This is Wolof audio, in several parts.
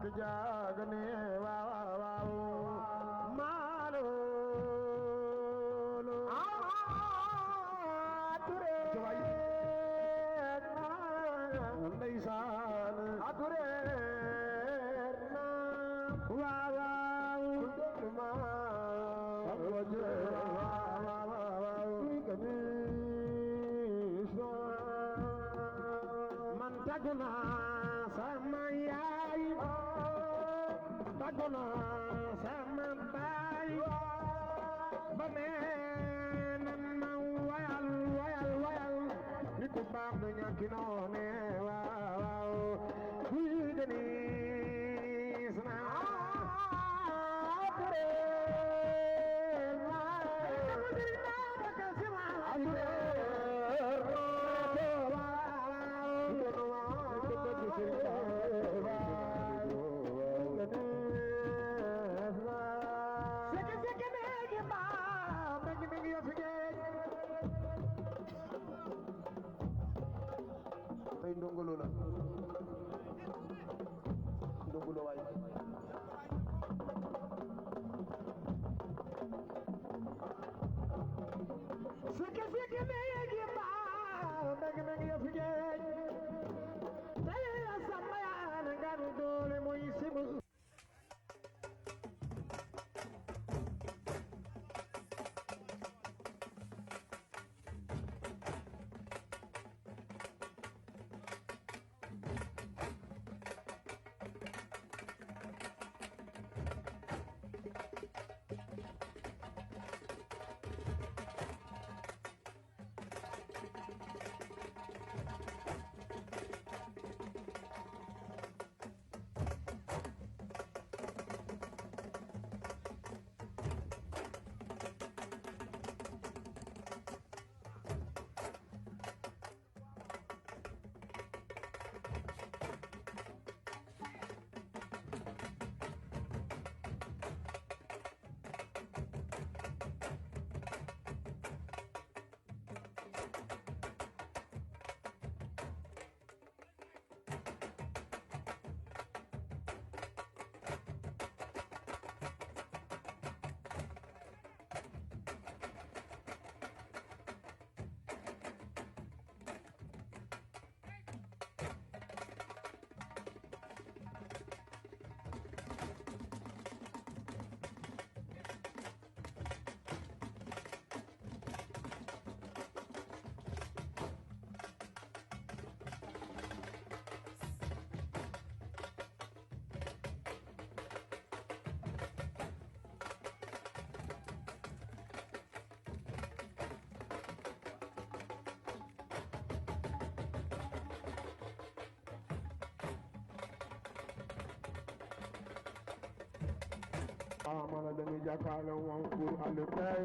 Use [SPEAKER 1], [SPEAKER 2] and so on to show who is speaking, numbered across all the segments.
[SPEAKER 1] ak jaagane waaw waaw maalo Touré ndeysaan Touré na waaw waaw man tàggu naa sama yaay tàggu naa sama baay ba meenan ma wayal wayal wayal ni ku baax na ñàkki noone waaw waaw kuy denis na tey ndongolo la ndongolo waay seke seke me yegi ba mbegi mbegi yo fi geej tey sama yaa na ngaru doole moy simu amana dañuy jàkkaarloo moom pour ànd tey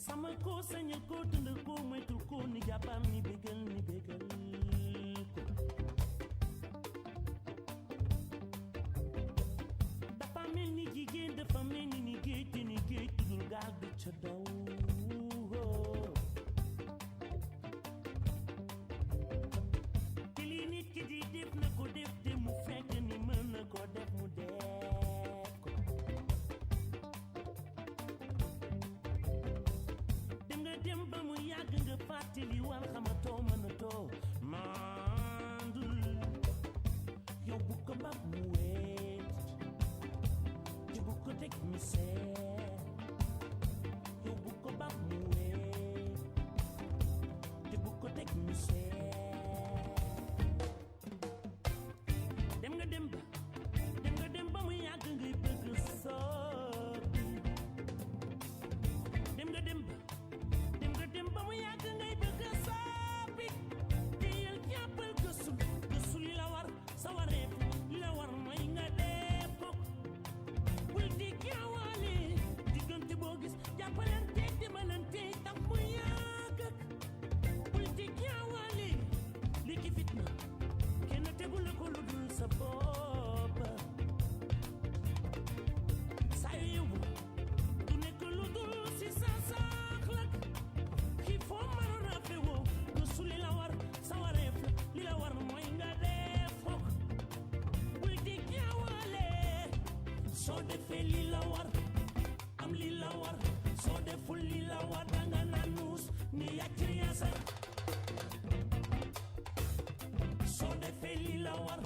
[SPEAKER 2] sama ko sañal ko tëndal ko moytul ko ni jàppam ni bégal ko dafa mel ni jigéen dafa mel ni géej te ni géej tudul gaal du ca daw te lii nit ki di def na ko def te mu fekk ni mën na ko def mu def ko dem ba mu yàgg nga fàttali wal xamatoo mënatoo mandul yow bu ko bab mu weet te bu ko teg mu seet yow bu ko bab mu weet te bu ko teg mu seet dem nga dem ba mu yàgg ngay bëgg soppi dem nga dem ba mu yàgg ngay bëgg soppi téyel jàppal gëstu li la war sa wareef li la war mooy nga def ko bul di jaawaale soo defee li la war am li la war soo deful li la war danga naan nuus ni yàcc yaasar soo defee li la war